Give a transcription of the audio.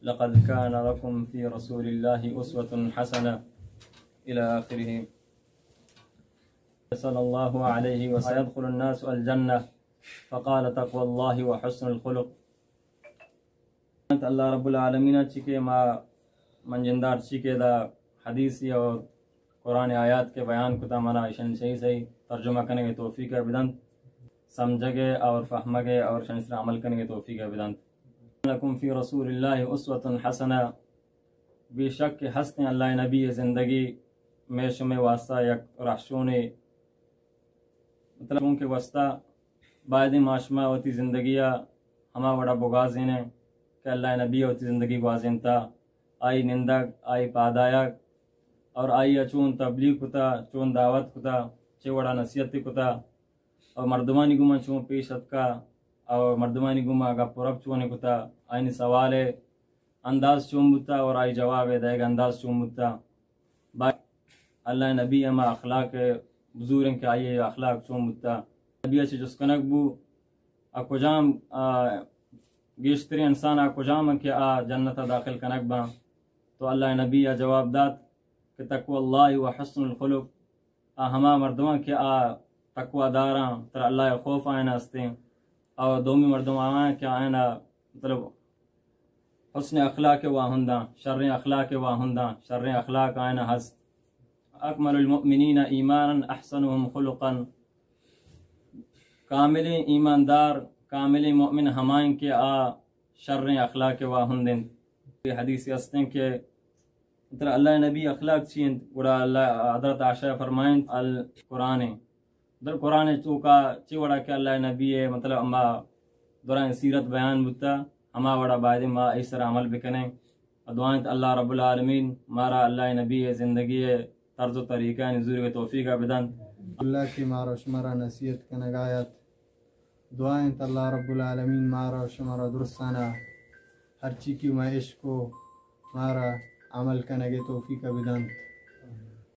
لقد كان لكم في رسول الله أسوة حسنة إلى آخره. صلى الله عليه وسلم، يدخل الناس الجنة، فقال: تقوى الله وحسن الخلق. اللہ رب العالمین چی کہ ما من جندار چی کہ دا حدیثی اور قرآن آیات کے بیان کتا، منا اشن صحیح صحیح ترجمہ کنگے توفیق بدنت، سمجھگے اور فہمگے اور شن سر عمل کنگے توفیق بدنت۔ لکم فی رسول اللہ اسوۃ حسنہ، بے شک کہ ہستیں اللہ نبی زندگی میں شمے واسطہ یک رہشونے، مطلب چونکہ واسطہ بایدیں ما شما وتی زندگی ء ہما وڑا بگوازینیں کہ اللہ نبی ء وتی زندگی گوازینتا، آئی نندگ، آئی پادایگ اور آئی ء چون تبلیغ کتا، چون دعوت کتا، چے وڑا نصیحت کتا اور مردمانی گوما چون پیش اتکا اور مردمانی گوما گپ و رپ چونے کتا، آئینی سوال ء انداز چون بوتا اور آئی جواب ء دئیگ انداز چون بوتا۔ با اللہ نبی ہما اخلاق بزور انت کہ آئی اخلاق چون بوتا۔ نبی ء چہ جست کنگ بو، آ کجام، آ، گیشتریں انسان آ کجام انت کہ آ جنت ء داخل کنگ باں؟ تو اللہ نبی ء جواب دات کہ تقوی اللہ و حسن الخلق، آ ہما مردماں کہ آ تقوی داراں، ترا اللہ ء خوف آئین استیں، اور دومی مردم آواں کہ آئین مطلب حسن اخلاق واہنداں، شریں اخلاق واہنداں، شریں اخلاق آئین ہست۔ اکمل المؤمنین ایمانا احسنهم خلقا، کاملیں ایماندار، کاملیں مؤمن ہمائیں کہ آ شریں اخلاق واہند انت۔ یہ حدیث ہستیں کہ ترا اللہ نبی اخلاق چی انت؟ گڑا اللہ، حضرت عائشہ فرمائنت، القرآن انت۔ در قرآن توکا چی وڑا کہ اللہ نبی ہے، مطلب، اما درائیں سیرت بیان بوتا، ہما وڑا باید ما ای سر عمل بکنیں۔ و دعائیں اللہ رب العالمین مارا اللہ نبی ہے زندگی ہے طرز و طریقہ نزور کے توفیق بدن۔ اللہ کی مارا شمارا نصیحت کنگایت۔ دعا انت اللہ رب العالمین مارا و شمارا درستانا ہرچی کہ ما عشق و مارا عمل کنگے توفیق بدنت۔